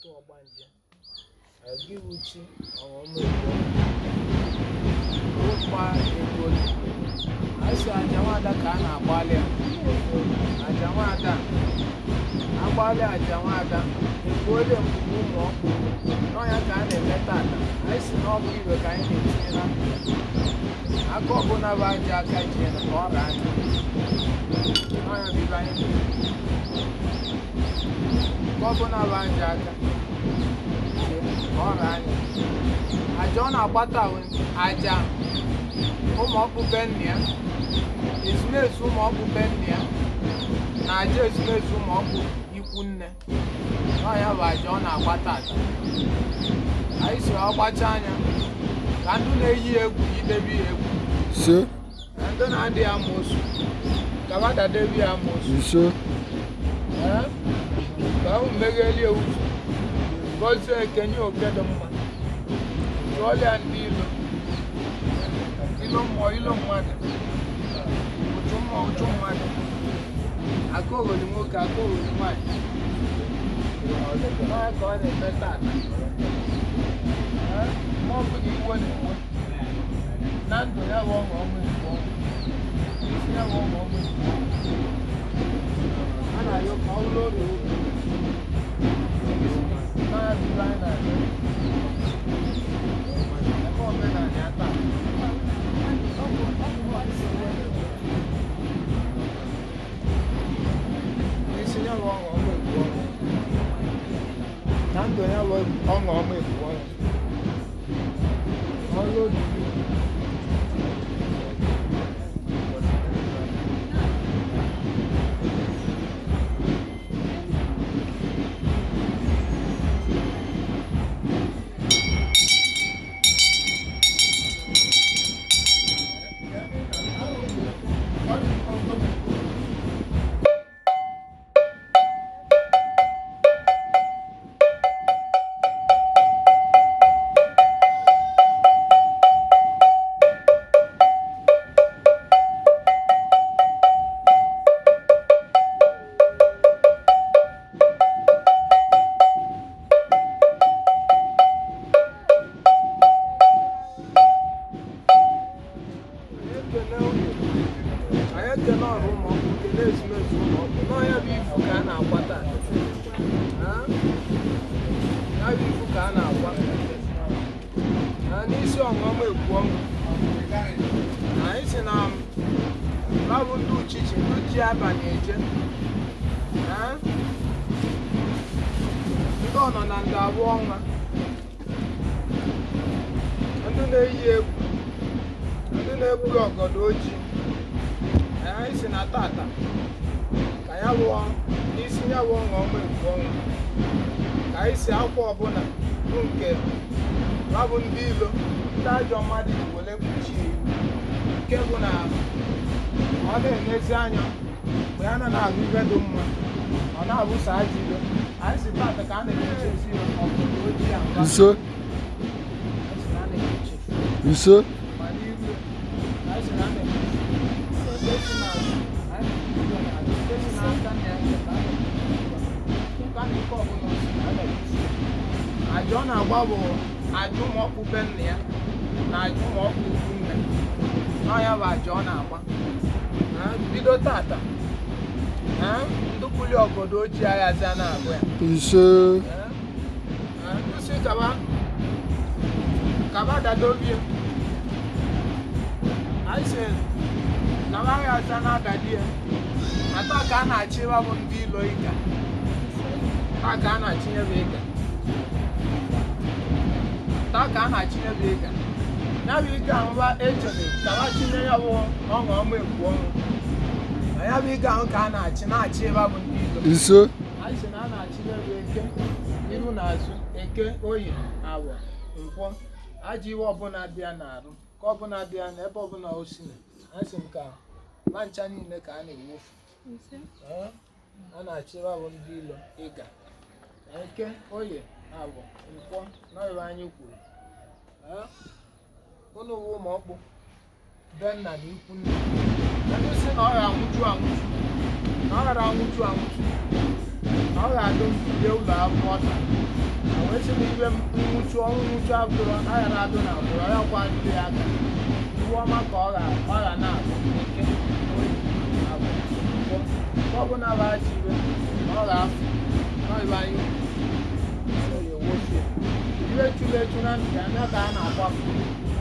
Tụ ọgbanje agịwuchi ọghọm ụkpa ego. Asị aja nwada ka a na-agbalị ya. Aja nwada agbalị, aja nwada egbuole mgbe ụmụ ọkpụ n'ọnya ka a na-eme tata. Anyị si na ọ bụ iwe ka anyị na-etinye na ndụ ya. Aka ọbụla bụ aja aka ji ya na ka ọ raa anya n'ọnya bụ ibe anyị na-ekwu. Nke ọbụla bụ aja aka ji ka ọ raa anya. Aja ọ na-agbata bụ aja ụmụ ọkpụ be nna ya, ezumezu ụmụ ọkpụ be nna ya na aja ezumezu ụmụ ọkpụ ikwu nne. Ọ ya bụ aja ọ na-agba tata. Anyị si ọ gbacha anya ka ndụ na-eyi egwu yidebe ya egwu, Ise. na ndụ na-adị ya amoosu ka ba dadebe ya amoosu. Ise. Ee, ka ahụ meghelie ụzọ, gọzie ekenye oke dị mma, chụọlịa ndị ilo, ilo mmụọ, ilo mmadụ, ụchụ mmụọ, ụchụ mmadụ, aka oghori nwoke, aka oghori nwaanyị. N'ọnya ka ọ na-eme tata. Ee, ma ọ bụla iwe na-ewe na ndụ ya bụ ọṅụ ọṅụ igbo ọṅụ isi ya bụ ọṅụ ọṅụ igbo ọṅụ. A na-arịọ ka ọ bụrụ obi obi n'ọnya bụ ibe anyị na-arịọ eme omenala ya taa. Isi ya bụ ọṅụ ọṅụ igbo ọṅụ na ndụ ya bụ ọṅụ ọṅụ igbo ọṅụ ọrụ obi. Anyị ekele unu. Anyị ekele ọrụ ụmụ ọkpụ, kele ezumezu ụmụ ọkpụ. N'ọnya bụ ifu ka a na-agwa taa. Ha? Ya bụ ifu ka a na-agwa. Ha, n'isi ọṅụọma ekwu ọṅụ. Na anyị si na ha bụ ndị uchichi, ndị ji abalị eje. Ha? Ndị ọnọ na ndị abụọ ọnwa. Ndị na-eyi egwu, ndị na-ekpuru ọgọdọ ojii. Anyị si na tata ka ya wụọ n'isi ya wụọ ọṅụ ọma ekwu ọnwụ, ka anyị si akwa ọbụla bụ nke ha bụ ndị ilo, ndị ajọ mmadụ ji were kpuchie ihu, nke bụ na ọ na-enezi anya mgbe ya na ahụ ibe dị mma, ọ na-abụso ajọ ilo. Anyị si tata ka a na-ekpuchi ọgọdọ ojii a mba. Ise. Anyị si na a na-ekpuchi Ise. ma n'iru. Anyị sị na a na-ekpuchi nke si n'azụ, anyị na-ekpuchi ya n'azụ, nke si n'aka na ya ka a na-ekpuchi ya. Nke a na nke ọbụla o si na a na-ekpuchi ya. Aja ọ na-agba bụ aja ụmụ ọkpụ be nna ya na aja ụmụ ọkpụ ukwu nne. Ọ ya bụ aja ọ na-agba. Na bido tata, na ndị kpuli ọgọdọ ojii aghazi a na-agụ ya. Ise. Ee, ndị si kaba kaba dadobie, anyị sị na nwaghị aza na-adadi ya. Na taa ka a na-achịwa bụ ndị ilo ịga, taa ka a na-achịnye bụ ịga, taa ka a na-achịnye bụ ịga. Ya bụ ịga ahụba echere kaba chinye ya bụ ọṅụ ọma ekwu ọnwụ. Na ya bụ ịga ahụ ka a na-achị na-achị ebe bụ ndị ilo. Ise. Anyị sị na a na-achịnye bụ eke iru na azụ, eke, oyi, awọ, nkwọ, ajọ iwe ọbụla dị ya n'arụ, ka ọbụla dị ya n'ebe ọbụla o si na. Anyị sị nke a ma ncha niile ka a na-ewofu. Ee, a na-achịba bụ ndị ilo ịga eke, oye, awọ, nkwọ n'ọrụ anyị kwuru. Ee, unu wụ ụmụ ọkpụ be nna na ikwu nne. Ndị sị na ọ ga-anwụchu anwụchu, na ọ ghara anwụchu anwụchu, na ọ ga-adụ lie ụlọ akwụkwọ ọta. Anyị sị na ibe nwụchu ọnwụ nwụchu abụrụ aghara adụ na agbụrụ ya kwa ndị ya aka. Iwe ọma ka ọ ga na-abụ eke, oyi, abụ, nkwọ. Nke ọbụla bụ ajọ iwe na ọ ga-afụ n'ibe anyị so ya ewofie. Iwe churu echu na ndụ ya anya ka a na-akwapụ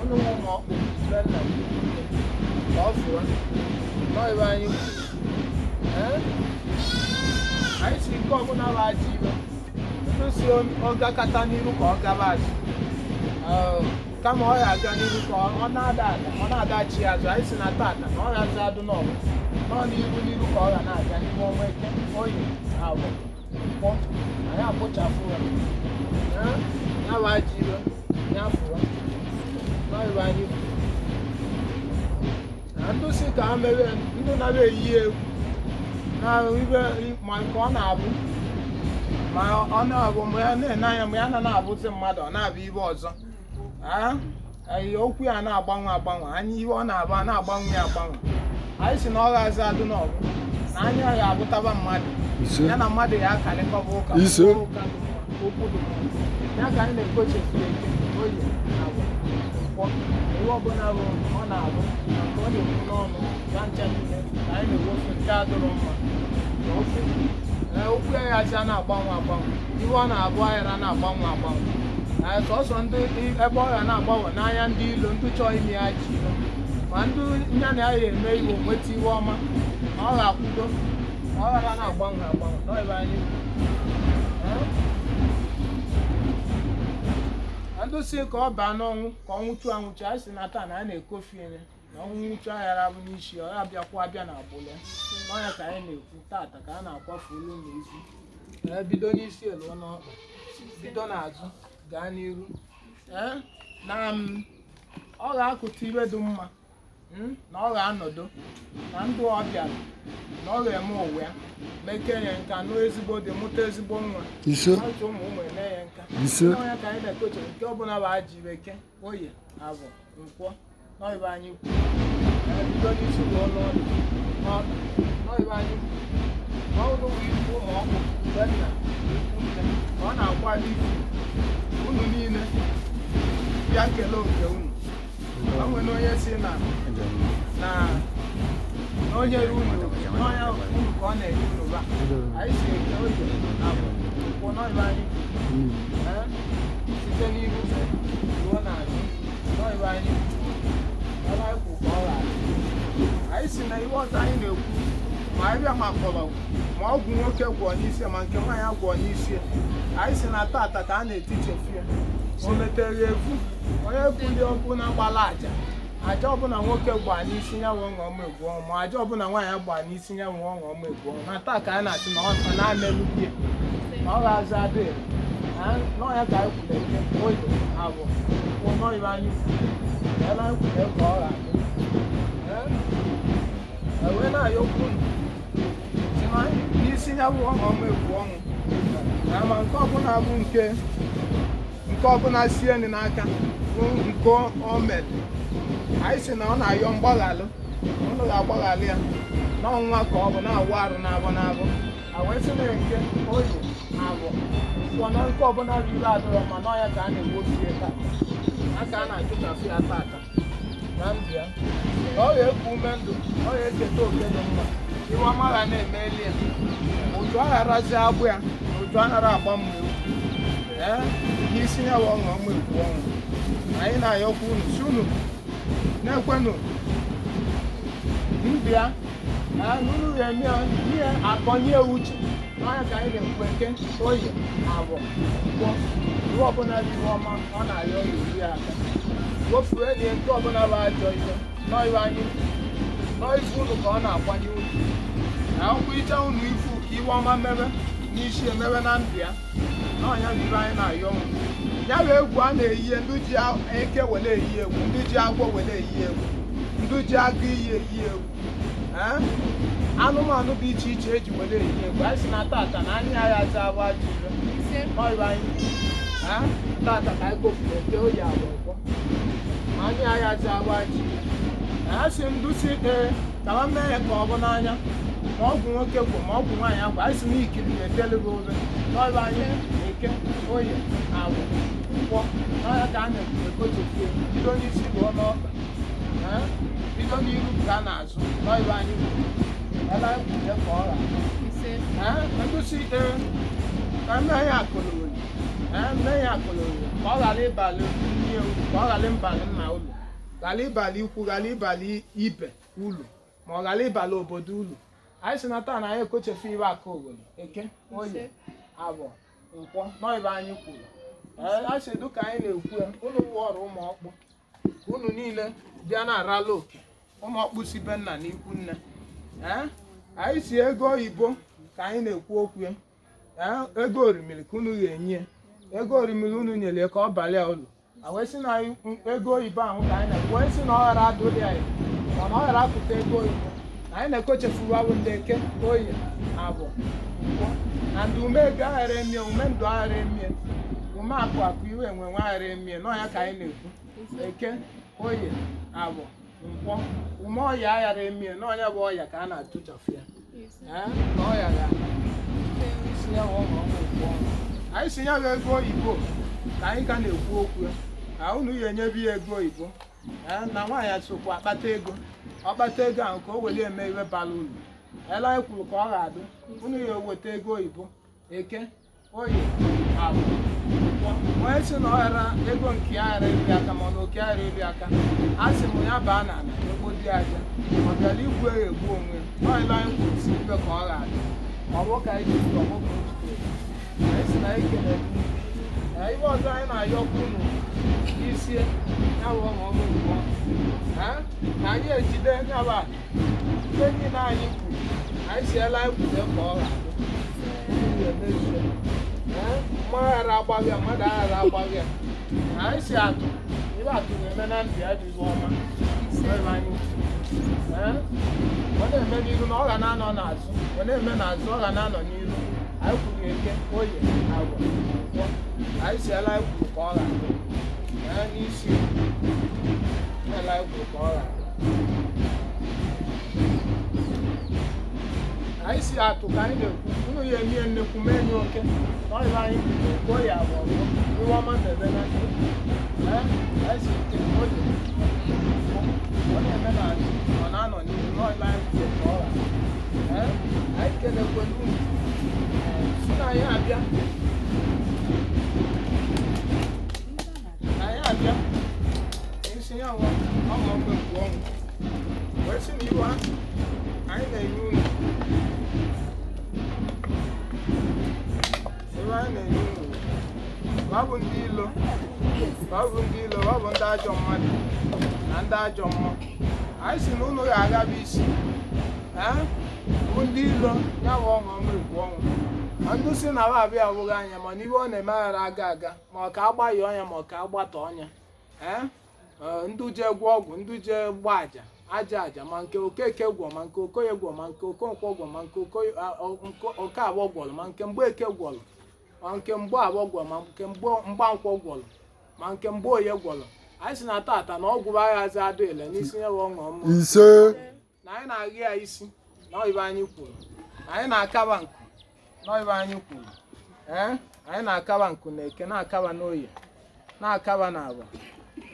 ụnụ nwe ụmụ ọkpụ be nna m ka ọ fụọ n'ibe anyị kwuru. Ee, anyị si nke ọbụla bụ ajọ iwe ndị si ọ gakọta n'iru ka ọ gaba azụ. Ee, kama ọ ya aga n'iru ka ọ na-ada ada, ọ na-adachi azụ. Anyị si na tata na ọ gazi adụ n'ọgbọ nọ n'iru n'iru ka ọ ga na-aga n'ime ọnwa eke, oyi, agwọ, nkwọ. Anyị akpụchapụ ya. Ee, ya bụ ajọ iwe ya fụọ n'ọyịba anyị kwuru. Na ndụ si ka ha mere ndụ nara eyi egwu na ibe ma nke ọ na-abụ ma ọ na-abụ ma ya na-ene anya ma ya na na-abụzi mmadụ, ọ na-abụ ibe ọzọ. Ee, okwu ya na-agbanwe agbanwe, anya ihe ọ na-abụ a na-agbanwe ya agbanwe. Anyị si na ọ gazi adụ n'ọgụ na anya ya abụtaba mmadụ. Ise. Ya na mmadụ ya akarịkọba ụka. Ise. Ụka dị mma, okwu dị mma. Ya ka anyị na-ekochefu eke, oyi, agwa, nkwọ, iwe ọbụla bụ ọ na-abụ na nke ọ na-ekwu n'ọnụ ya ncha niile ka anyị na-ewofu nke adịrọ mma na ofu. Ee, okwu ya ya na-agbanwe agbanwe, iwe ọ na-abụ aghara na-agbanwe agbanwe. Ee, sọsọ ndị ebe ọ ya na-agbanwe n'anya ndị ilo, ndị chọọ ime ya ji ilo, ma ndị nya na ya eme iwe nweta iwe ọma na ọ ga-akwudo na ọ ghara na-agbanwe agbanwe n'ebe anyị. Ee, ndị si ka ọ baa n'ọnwụ ka ọ nwụchu anwụchu, anyị si na taa na anyị na-ekofi ya na ọnwụ nwụchu aghara bụ n'isi ọ ya abịakwa abịa na agbụrụ ya n'ọnya ka anyị na-ekwu tata ka a na-akwafu olu na isi. Ee, bido n'isi elu n'ọkpa, bido n'azụ gaa n'iru. Ee, na m ọ ga-akụta ibe dị mma, na ọ ga-anọdụ na ndụ ọ bịara na ọ ga-eme ụwa ya meke ya nka nụ ezigbo dị, mụta ezigbo nwa. Ise. Ọchụ ụmụ ụmụ eme ya nka. Ise. N'ọnya ka anyị na-ekoche nke ọbụla bụ ajọ ibe eke, oye, abụ, nkwọ n'ọyịba anyị kwu. Ee, bido n'isi ruo n'ọdụ n'ọkpa n'ọyịba anyị kwu. Ma ọ bụrụ ikwu ụmụ ọkpụ mgbe nna ikwu nne ka ọ na-akwado ifu unu niile bịa kelee oke unu. O nwere onye si na na na o nyere unu oke n'ọnya unu ka ọ na-enye unu ba. Anyị si eke, oye, abụ, nkwọ n'ọyịba anyị kwu. Ee, site n'ihu ruo n'azụ n'ọyịba anyị kwu. Ebe anyị kwu ka ọ ghara. Anyị si na ihe ọzọ anyị na-ekwu ma anyị bịa ma mgbọrọgwụ ma ọgwụ nwoke gwọọ n'isi ma nke nwaanyị gwọọ n'isi, anyị si na tata ka a na-etichefu ya. O metere efu onye buli ọbụla gbara aja, aja ọbụla nwoke gbaa n'isi ya nwe ọṅụ ọma egwu ọnwụ, ma aja ọbụla nwaanyị gbaa n'isi ya nwe ọṅụ ọma egwu ọnwụ. Na taa ka anyị na-asị na ọ na-amelukwu ya na ọ ga-aza adị n'ọnya ka anyị kwuru eke, oyi, abụ, nkwụ n'ọyịba anyị kwuru ebe anyị kwuru ka ọ ga-adị. Ee, wee na-ayọkwu unu si na n'isi ya bụ ọṅụ ọma egwu ọnwụ na ma nke ọbụla bụ nke nke ọbụla sie n'aka bụ nke o mere, anyị si na ọ na-ayọ mgbaghalụ, unu ga-agbaghalụ ya n'ọnwa ka ọ bụ na-awụ arụ na-abụ na-abụ a wee sị na eke, oyi, abụ, nkwọ na nke ọbụla bụ ibe adịrọ mma n'ọnya ka a na-ewofie taa, aka a na-achụchasị ya tata na ndụ ya ka ọ ga-eku ume ndụ, ọ ga-eketa oke dị mma, iwe ọma ga na-eme elu ya, otu agharazi agbụ ya na otu aghara agba mma egwu. Ee, n'isi ya bụ ọṅụ ọma egwu ọnwụ. Anyị na-ayọkwa unu si unu na-ekwenụ ndụ ya na unu ga-eme ya ihe akọnye uche n'ọnya ka anyị na-ekwu eke, oyi, abụ, nkwọ, iwe ọbụla bụ iwe ọma ọ na-ayọ ya eri ya aka wofue nye nke ọbụla bụ ajọ ihe n'ọyịba anyị n'ife unu ka ọ na-akwanye unu na akwụkwọ iche unu ifu ka iwe ọma mebe n'isi emebe na ndụ ya n'ọnya bụ ibe anyị na-ayọ unu. Ya bụ egwu a na-eyi ndị ji eke wele eyi egwu, ndị ji agwọ wele eyi egwu, ndị ji agụ iyi eyi egwu. Ee, anụmanụ dị iche iche eji wele eyi egwu, anyị si na tata na anya ya aza abụ ajọ ire n'ọyịba anyị. Ee, tata ka anyị kpofuru eke, oyi, abụ, nkwọ ma anya ya aza abụ ajọ ire. A sị ndụ si ee ka ma mee ya ka ọ bụ n'anya ma ọgwụ nwoke gwụ ma ọgwụ nwaanyị akwa, anyị sị na ikiri na-etelu gị obe n'ọba anyị na Eke, Oye, Awọ, Nkwọ, n'ọya ka a na-ekochefu ya, bido n'isi ruo n'ọkpa. Ee, bido n'iru ka a na-azụ n'ọibe anyị kwuru ebe anyị kwuru ya ka ọ ghara. Ise. Ee, ndusi, ee, ka mee ya akụlụri. Ee, mee ya akụlụri ka ọ ghara ịbalị nne ewu, ka ọ ghara ịbalị nna ụlọ, ghara ịbalị ikwu, ghara ịbalị ibe ulu, ma ọ ghara ịbalị obodo ulu. Anyị si na taa na anyị ekochefu ibe aka obodo Eke, Oye, Awọ, Nkwọ n'ọibe anyị kwuru. Ee, a sị dịka anyị na-ekwu ya, unu wụ ọrụ ụmụ ọkpụ, unu niile bịa na-arala oke ụmụ ọkpụ si be nna na ikwu nne. Ee, anyị si ego oyibo ka anyị na-ekwu okwu ya. Ee, ego orimiri ka unu ga-enye ya. Ego orimiri unu nyere ya ka ọ balị ya ulu. A wee sị na anyị ego oyibo ahụ ka anyị na-ekwu, wee sị na ọ ghara adụrị anyị, mana ọ ghara apụta ego oyibo na anyị na-ekochefuwa bụ ndị Eke, Oye, Awọ, Nkwọ na ndị ume ego aghara emie, ume ndụ aghara emie, ume akụ akụ iwe enwe nwe aghara emie n'ọnya ka anyị na-ekwu. Eke, Oye, Awọ, Nkwọ, ume ọya aghara emie n'ọnya bụ ọya ka a na-atụchafụ ya. Ise. Ee, na ọya ga isi ya wụ ọṅụ ọṅụ ụkwụ ọnụ. Anyị si ya bụ ego oyibo ka anyị ka na-ekwu okwu ya ka unu ya enyebe ya ego oyibo. Ee, na nwaanyị sokwa akpata ego, ọ kpata ego ahụ ka o were eme ihe bara uru. Ele anyị kwuru ka ọ ga-adụ, unu ya eweta ego oyibo. Eke, Oye, Awọ, Nkwọ, onye si na ọ ghara ego nke ya ghara eri aka, ma ọ na oke ghara eri aka, a sị m ya baa n'ala ekpodi aja, ọ bịara igbu ya egbu onwe ya. Ọ ile anyị kwuru si ibe ka ọ ga-adụ, ọ bụ ka anyị ji ọ bụ ka o jide. Anyị si na anyị kelere unu. Ee, ihe ọzọ anyị na-ayọkwa unu isi ya bụ ọṅụ ọṅụ ugbu a na anyị ejide ya bụ akụ ihe niile anyị kwuru, anyị siela anyị kwuru ka ọ ga-adụ. Unu emezuo. Ee, mma aghara agbaghị ya, mmadụ aghara agbaghị ya. Anyị si atụ ibe atụ na-eme na ndụ ya dị ọma. Ebe anyị kwuru. Ee, ọ na-eme n'iru na ọ ga na-anọ n'azụ, ọ na-eme n'azụ ọ ga na-anọ n'iru. Anyị kwuru Eke, Oye, Awọ, Nkwọ, anyị siela anyị kwuru ka ọ ga-adị. Ee, n'isi ele anyị kwuru ka ọ ga-adị. Anyị si atụ ka anyị na-ekwu, unu ya emie nnekwu mee nye oke n'ọhịa anyị kwuru Eke, Oye, Awọ, Nkwọ, iwe ọma na-eme na ndụ. Ee, anyị si Eke, Oye, Nkwọ, ọ na-eme n'azụ ọ na-anọ n'ihu n'ọhịa anyị kwuru ka ọ ga-adị. Ee, anyị kelekwelu unu. Ee, si na anyị abịa, na anyị abịa isi ya nwa ọṅụ ọṅụ ekwu ọṅụ, wee sị na iwe anyị na-enye unu, iwe anyị na-enye unu ọ bụ ndị ilo, ọ bụ ndị ilo, ọ bụ ndị ajọ mmadụ na ndị ajọ mmụọ. Anyị si na unu ga-agaba isi. Ee, bụ ndị ilo ya bụ ọṅụ ọṅụ ekwu ọṅụ, ma ndị si na wa abịa abụghị anya, mana iwe ọ na-eme aghara aga aga, ma ọ ka agbaghị ọnya, ma ọ ka agbata ọnya. Ee, ndị je gwọ ọgwụ, ndị je gba aja aja aja, ma nke Okeke gwọ, ma nke Okoye gwọ, ma nke Okonkwo gwọ, ma nke Okoye Okeabọ gwọrọ, ma nke Mgbeke gwọrọ, ma nke Mgbaabọ gwọrọ, ma nke Mgbankwọ gwọrọ, ma nke Mgboye gwọrọ. Anyị si na tata na ọgwụ bụ aghazi adụ ile n'isi ya bụ ọṅụ ọmụ. Ise. Na anyị na-agha ya isi n'ọibe anyị kwuru, na anyị na-akaba nku n'ọibe anyị kwuru. Ee, anyị na-akaba nku na Eke, na-akaba n'Oye, na-akaba na Agwa,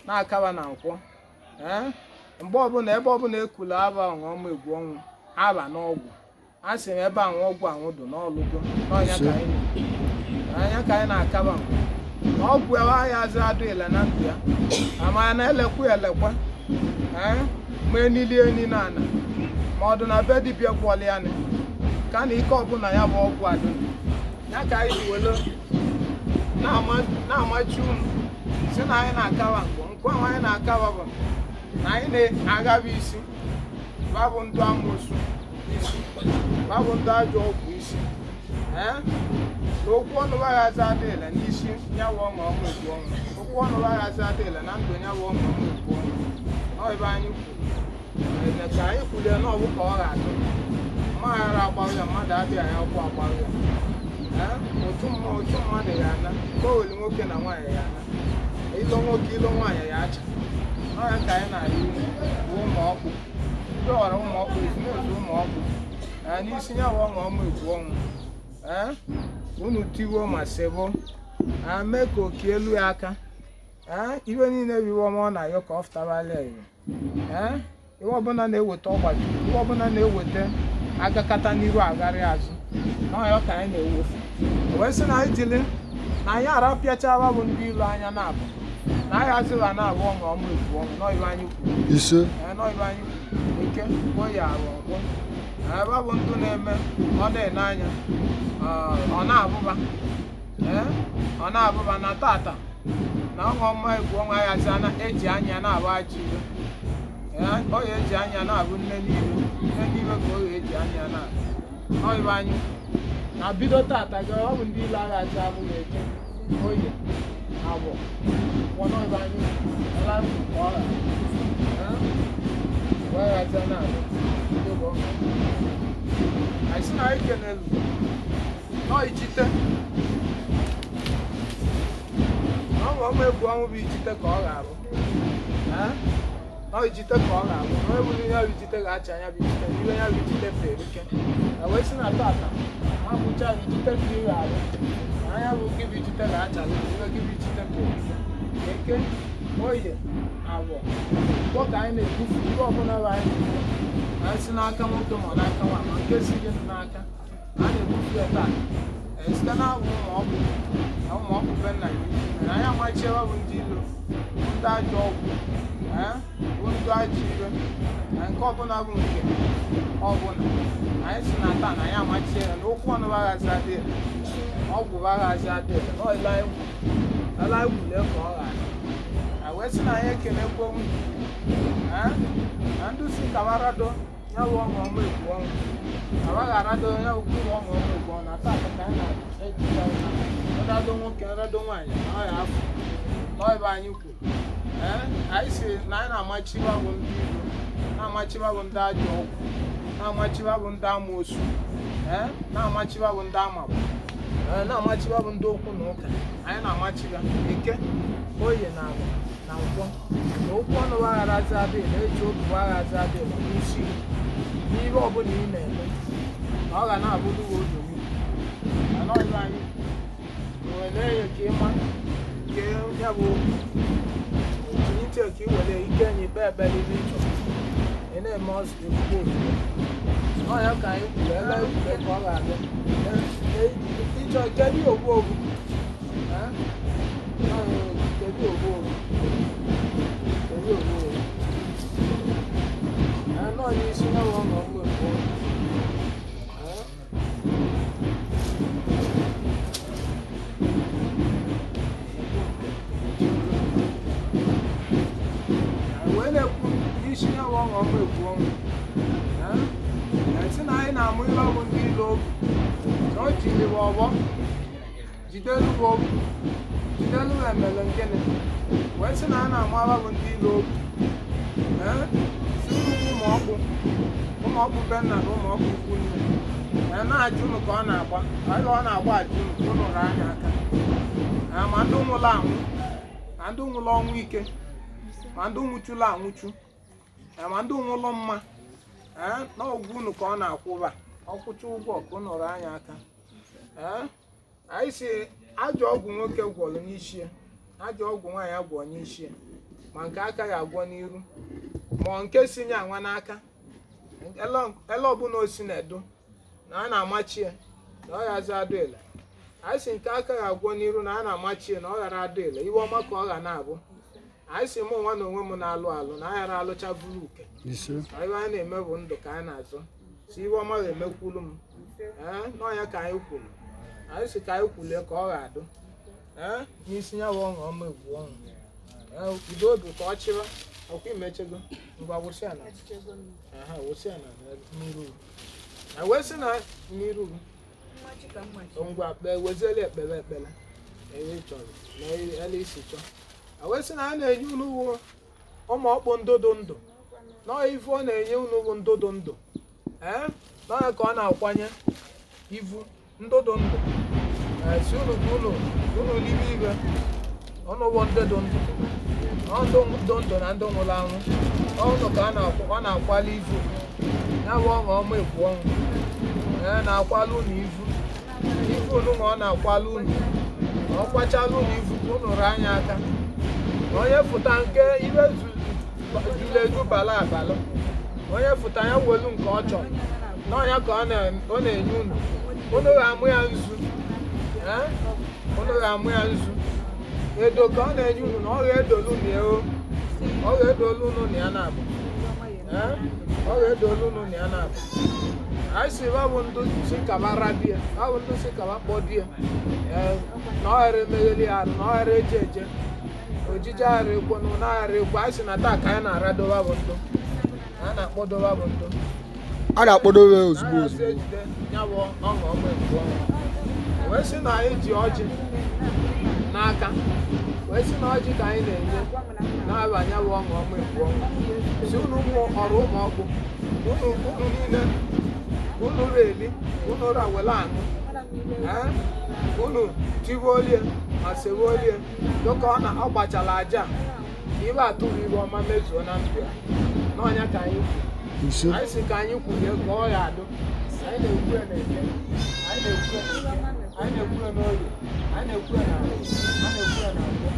na-akaba na Nkwọ. Ee, mgbe ọbụla ebe ọbụla ekulu aba ọṅụ ọmụ egwu ọnwụ aba n'ọgwụ, a sị m ebe anwụ ọgwụ anwụ dụ n'ọlụgo n'ọnya ka anyị na- anya ka anyị na-akaba nku na ọgwụ ya azụ adụ ile na ndụ ya ama na elekwa elekwa. Ee, ma enili eni na ana, ma ọ dị na be dibịa gwọlị ya nị, ka na ike ọbụla ya bụ ọgwụ adụ ya ka anyị ji wele na-amachi unu si na anyị na-akawa nkụ nkụ ahụ anyị na-akawa bụ na anyị na-agaba isi babụ ndụ amoosu isi babụ ndụ ajọ ọgwụ isi. Ee, na okwu ọnụ aghazi adịla n'isi ya wụ ọṅụ ọṅụ egwu ọṅụ, okwu ọnụ aghazi adịla na ndụ ya wụ ọṅụ ọṅụ egwu ọṅụ. Ọ ebe anyị kwuru ebe ka anyị kwulie na ọbụ ka ọ ga-adụ mma aghara agbarụ ya, mmadụ adịghị anya ụkwụ agbarụ ya. Ee, otu mmụọ otu mmadụ ya ana ka o weli nwoke na nwaanyị ya ana, ilo nwoke ilo nwaanyị ya acha n'ọnya ka anyị na-arị unu bụ ụmụ ọkpụ ndị ọra ụmụ ọkpụ ezumezu ụmụ ọkpụ. Ee, n'isi ya bụ ọṅụ ọmụ egwu ọnwụ. Ee, Unu tiwo ma sebo mee ka oke elu ya aka. Ee, iwe niile bụ iwe ọma ọ na-ayọ ka ọ fụtabala ya. Ee, iwe ọbụla na-eweta ọgbachi, iwe ọbụla na-eweta agakata n'iru agharị azụ na ọyọ ka anyị na-ewofu. Wee sị na anyị jiri na anyị arapịachara bụ ndị ilu anya na-abụ na anyị azịla na-abụ ọṅụ ọma ebu ọṅụ nọ ibe anyị kwuru. Ise. Ee, nọ ibe anyị kwuru. Eke, oye, arụ nkwọ ebe bụ ndụ na-eme ọ na-ene anya, ọ na-abụba. Ee, ọ na-abụba na tata na ọṅụ ọma egwu ọnwa ya zi ana eji anya na-abụ ajọ iwe. Ee, ọ ya eji anya na-abụ nne n'iwe, nne n'iwe ka ọ ya eji anya na-abụ. Ọ ibe anyị na bido tata gị ọ bụ ndị ilu aghazi abụghị eke, oye, agwọ nkwọ nọ ibe anyị ala ndụ ka ọ ghara. Ee, wee ghazi na-abụ ndị bụ ọṅụ. Anyị sị na anyị kenelu nọ ichite ọṅụ ọma egwu ọnwụ bụ ichite ka ọ ga-abụ. Ee? Ọ ichite ka ọ ga-abụ na onye bụrụ ihe bụ ichite ga-acha anya bụ ichite na ihe ya bụ ichite ferike na wee sị na tata ma bụcha ichite ka ị ga-abụ na anya bụ gị bụ ichite ga-acha na ihe gị bụ ichite ferike. Eke, oye, agwọ nkwọ ka anyị na-ebufu ihe ọbụla bụ anyị na-ebu anyị si n'aka nwoke ma ọ n'aka nwaanyị ma nke si gị n'aka a na-ebufu ya taa. Ee, site n'abụ ụmụ ọkpụ na ụmụ ọkpụ be nna gị mere anyị amachiela bụ ndị ilo, ndị ajọ ọgwụ, ee, bụ ndị ajọ iwe na nke ọbụla bụ nke ọbụla anyị si na taa na anyị amachie ya na okwu ọnụ aghazi adịghị, ọgwụ aghazi adịghị na ọile anyị kwuru ala anyị kwuru ka ọ ghara. A wee sị na anyị ekenekwa nwunye, ee, na ndị si kabarado ya bụ ọṅụ ọma egwu ọnwụ abaghị arado ya bụ kwuru ọṅụ ọma egwu ọnwụ na tata ka anyị na-ejikwa nrado nwoke, nrado nwaanyị na ọya afọ n'ọịbe anyị kwuru. Ee, anyị si na anyị na-amachiwa bụ ndị iro, na-amachiwa bụ ndị ajọ ọgwụ, na-amachiwa bụ ndị amoosu, ee, na-amachiwa bụ ndị amagbu, ee, na-amachiwa bụ ndị okwu na ụka. Anyị na-amachiwa eke, oye na agwa na nkwọ na okwu ọnụ agharazi adịghị na eji obi agharazi adịghị ma n'isi n'ihe ọbụla ị na-eme na ọ ga na-abụrụ gị obi mana ọyịba anyị were ya ka ịma nke ya bụ tinye ka ị were ike enyi kpee ekpere ibe ị chọrọ ị na-eme ọzọ ezigbo ozugbo n'ọya ka anyị kwuru ele ekwure ka ọ ga-abịa ịchọ kedu ogbu ogbu. Ee? Kedu ogbu ogbu, kedu ogbu ogbu. Ee, nọọ n'isi ya bụ ọṅụ ọṅụ egbu ọṅụ. Ee? Wee na-ekwu n'isi ya bụ ọṅụ ọma egwu ọṅụ. Ee, sị na anyị na-amụ ihe ọ bụ ndị ilo obi na o jiri bụ ọgbọ jidelu bụ obi jidelu bụ emele nkịnị wee sị na a na-amụ aba bụ ndị ilo obi. Ee, si nnukwu ụmụ ọkpụ, ụmụ ọkpụ be nna na ụmụ ọkpụ ikwu nne. Ee, na-ajụ unu ka ọ na-agba ọ na-agba ajụ unu ka unu raa anya aka. Ee, ma ndị nwụrụ anwụ, ma ndị nwụrụ ọnwụ ike, ma ndị nwụchuru anwụchu, ee, ma ndị nwụrụ mma. Ee, n'ọgwụ unu ka ọ na-akwụba ọkwụcha ụgwọ ka unu raa anya aka. Ee, anyị si ajọ ọgwụ nwoke gwọrọ n'isi ya, ajọ ọgwụ nwaanyị agwọ n'isi ya, ma nke aka ya agwọ n'iru ma ọ nke si nye anwa n'aka ele ọbụla o si na-edo na a na-amachi ya na ọ ghazi adụ ele. Anyị si nke aka ya agwọ n'iru na a na-amachi ya na ọ ghara adụ ele iwe ọma ka ọ ga na-abụ. Anyị si mụ nwa na onwe m na-alụ alụ na aghara alụcha buru uke. Ise. Na iwe anyị na-eme bụ ndụ ka anyị na-azụ si iwe ọma ga-emekwulu m. Ee, n'ọnya ka anyị kwuru anyị si ka anyị kwulie ka ọ ga-adụ. Ee, n'isi ya bụ ọṅụ ọma egwu ọṅụ. Ee, udo obi ka ọ chịba ọkwa imechego ngwa wụsị ya na aha wụsị ya na n'iru na wee sị na n'iru ngwa kpee weziela ekpere ekpere ebe ị chọrọ na ele isi chọọ. A wee sị na a na-enye unu wụ ụmụ ọkpụ ndụdụ ndụ nọọ ivu ọ na-enye unu bụ ndụdụ ndụ. Ee, nọọ ka ọ na-akwanye ivu ndụdụ ndụ. Ee, si unu ka unu unu n'ime igwe unu bụ ndụdụ ndụ ọ ndụ ndụ ndụ na ndụ nwụrụ anwụ ọnụ ka ọ na-akwali ivu ya bụ ọṅụ ọma ekwu ọnwụ. Ee, na-akwali unu ivu. Ife unu ma ọ na-akwala unu, na ọ kwachala unu ifu ka unu rụọ anya aka. Na onye fụta nke ibe juru eju bala abalụ, onye fụta ya welu nke ọ chọrọ n'ọnya ka ọ na-enye unu. Unu ga-amụ ya nzu. Ee? Unu ga-amụ ya nzu. Edo ka ọ na-enye unu, na ọ ga-edolu unu ya o. Ọ ga-edolu unu na ya na-abụ. Ee? Ọ ga-edolu unu na ya na-abụ. Anyị si ba bụ ndụ si kaba rabie, ba bụ ndụ si kaba kpọdie. Ee, na ọ ghara emegheli ya arụ, na ọ ghara eje eje. Ojije aghara ekwo na ụna aghara ekwo. Anyị si na taa ka anyị na-aradoba bụ ndụ. Anyị na-akpọdoba bụ ndụ. A na-akpọdobe ozugbo Anyị ozugbo. ejide ya bụ ọṅụ ọma ekwu ọnwa. Wee sị na anyị ji ọjị n'aka, wee sị na ọjị ka anyị na-enye na-abanye bụ ọṅụ ọma ekwu ọnwa. Si unu ụmụ ọrụ ụmụ ọkpụ, unu unu niile, unu ra eli, unu ra wele aṅụ. Ee, unu tiwe olie ma sewe olie dịka ọ na ọ gbachala aja a, ka ibe atụrụ ibe ọma mezuo na ndụ ya. N'ọnya ka anyị kwuru. Ise. Anyị si ka anyị kwulie ka ọ ya adụ. Anyị na-ekwu ya n'eke, anyị na-ekwu ya n'eke, anyị na-ekwu ya n'orie, anyị na-ekwu ya n'afọ, anyị na-ekwu ya n'afọ,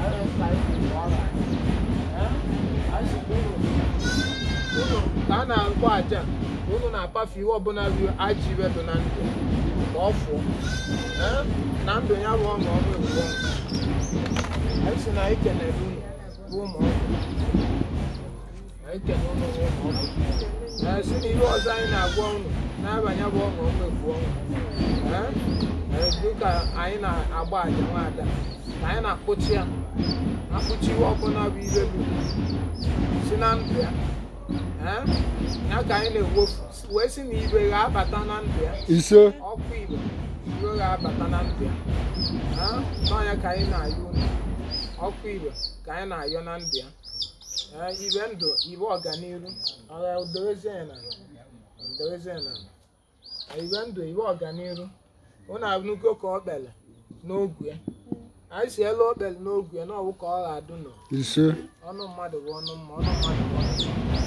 anyị na-ekwu ka anyị kwuru ka ọ ga-adị. Ee? Anyị si ka unu unu ka a na-agwa aja, ka unu na-apafe ihe ọbụla bụ ajọ ibe dị na ndụ ka ọ fụọ. Ee? Na ndụ ya bụ ọṅụ ọma egwu ọṅụ. Anyị si na anyị kenere unu bụ ụmụ ọkụ. Anyị kene unu bụ ụmụ ọkụ. Ee, si na ihe ọzọ anyị na-agwa unu na-abanye bụ ọṅụ ọma egwu ọṅụ. Ee, ee, dịka anyị na-agba aja nwaada, ka anyị na-akpụchi ya, akpụchi ihe ọbụla bụ ibe bụ si na ndụ ya. Ee, ya ka anyị na-ewofu wee sị na ibe ga-abata na ndụ ya. Ise. Ọkụ ibe iwe ga-abata na ndụ ya. Ee, n'ọnya ka anyị na-ayọ unu, ọkụ ibe ka anyị na-ayọ na ndụ ya. Ee, ibe ndụ, ibe ọganiru, ọgha dowezie ya n'ala, dowezie ya n'ala. Ibe ndụ, ibe ọganiru, unu anụgo ka ọ kpele n'ogwu ya. Anyị si elu o kpele n'ogwu ya na ọwụ ka ọ ga-adụ nọ. Ise. Ọnụ mmadụ bụ ọnụ mma, ọnụ mmadụ bụ ọnụ mma.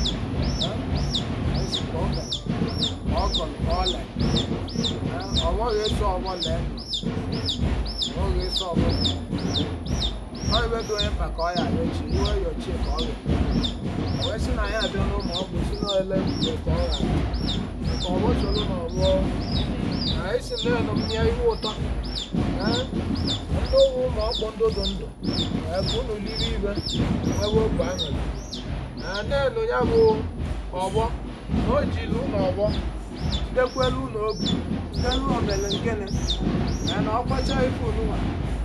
Ee, anyị si ka ọ kpele, ka ọ kọrọ, ka ọ lee. Ee, ọ nweghị eso ọgbọ lee nọ, ọ nweghị eso ọgbọ lee. Ọ ebe dị onye mkpa ka ọ ya arịọ chi, iwe yọchie ka ọ ga. O wee sị na ya abịa n'ụmụ ọgwụ, si na ele mgbe ka ọ ga ka ọgbọ soro n'ọgbọ. Na anyị si na enu m nye ihe ụtọ. Ee, ndị ụwa ụmụ ọkpụ ndụ dị ndụ. Ee, ka unu liri ibe nwebe obi aṅụrị. Ee, na-enu ya bụ ọgbọ na o jiri ụmụ ọgbọ jidekwelu unu obi, jidelu omele nkene. Ee, na ọkwacha ife ununwa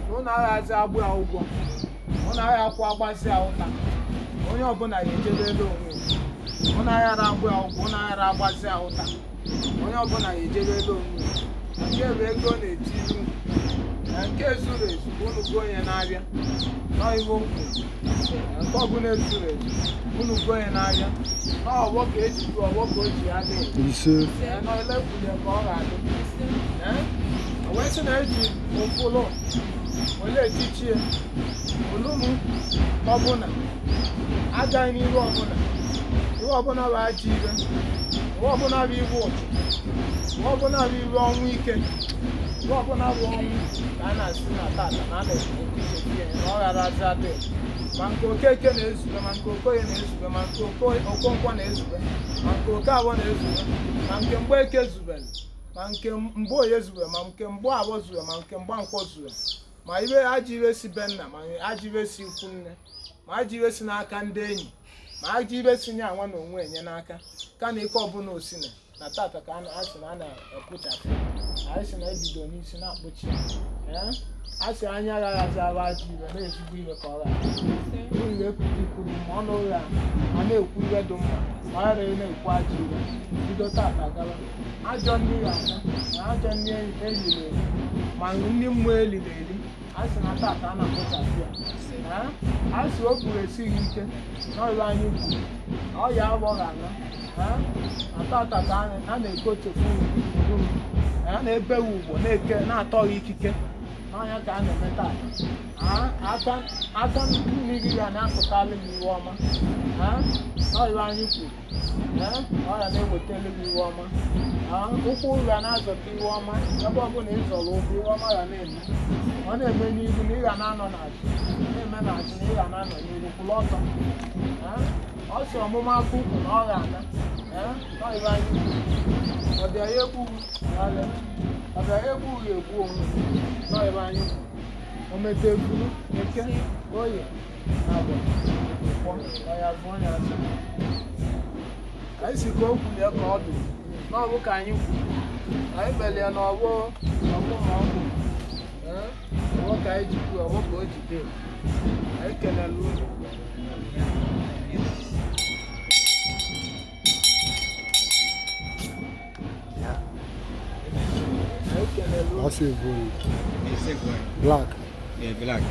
na unu aghazi agbụ ya ụgwọ, unu agha akwụ agbasi ya ụta, onye ọbụla ga-ejebe ebe onwe ya. Unu aghara agbụ ya ụgwọ, unu aghara agbasi ya ụta, onye ọbụla ga-ejebe ebe onwe ya. Na nke bụ ego na-eti unu, na nke zuru ezu ka unu gụọ onye na-abịa n'ihe o kwuru. Na nke ọbụla ezuru ezu unu gụọ onye na-abịa n'ọgbọ ka eji gụọ ọgbọ ka o ji adịghị. Ise. Ee, nọ ele kwulie ka ọ ga-adị. Ee, o wee sị na eji ụfụlụ ole etichie olumu ọbụla agaghị n'iru ọbụla, ihe ọbụla bụ ajọ ibe, ihe ọbụla bụ iwe ụchụ, ihe ọbụla bụ iwe ọnwụ ike, ihe ọbụla bụ ọnwụ ka a na-asị na tata na a na-etichefu ya na ọ ghara azị adịghị. Ma nke Okeke na-ezube, ma nke Okoye na-ezube, ma nke Okonkwo na-ezube, ma nke Okeabọ na-ezube, ma nke Mgbeke zubere, ma nke Mgboye zube, ma nke Mgbaabọ zube, ma nke Mgbankwọ zube, ma ibe ajọ ibe si be nna, ma ajọ ibe si ikwu nne, ma ajọ ibe si n'aka ndị enyi, ma ajọ ibe si nye anwa na onwe enye n'aka ka na ike ọbụla osina na tata ka a sị na a na-ekpochapụ. Anyị sị na ebido n'isi na-akpụchi ya. Ee, a sị anya agaghazi abụ ajọ ibe na-ezigbo ibe ka ọ ghara unu ga-ekwute ikwuru ma ọnụ ụgha ma na-ekwu ibe dị mma, ma ọ ghara ị na-ekwu ajọ ibe. Bido tata gaba, ajọ nri ga-aga na ajọ nri eriri eri, ma nri mmụọ eliri eri, a sị na tata a na-akpụchapụ ya. Ee, a sị o kwuru esighị ike n'ọrụ anyị kwuru na ọ ya agbọghọ ana. Ee, na tata ka a na-ekochefu uru, a na-ebewe ugbo na-eke na-atọghị ikike n'ọnya ka a na-eme tata. Aka aka nri gị ga na-apụtalụ gị iwe ọma. Ọ iwe anyị kwuru. Ọ ga na-ewetara gị iwe ọma. Ụkwụ ga na-azọta iwe ọma. Ebe ọbụla ị zọrọ ụkwụ, iwe ọma ga na-eme. Ọ na-eme n'ihu na ị ga na-anọ n'azụ, na-eme n'azụ na ị ga na-anọ n'ihu, kwụrụ ọtọ. Ọ sị ọmụma aka ukwu na ọ ga-ana. Ọ iwe anyị kwuru. Ọbịa ya egbughị alị, ọbịa ya egbughị egbu onwe. Nọ iwe anyị kwuru. O mete ebulu eke, oye, agwa, nkwọ, ọya bụ onye asị. Anyị si ka o kwulie ka ọ dị n'ọbụ ka anyị kwuru. Anyị kpelie n'ọgbọ ọgbọ ma ọ bụ ọgbọ ka anyị ji kwuo, ọgbọ ka o ji dee. Anyị kelele unu. Anyị kelele unu. That's it, boy. Black. Yeah, black.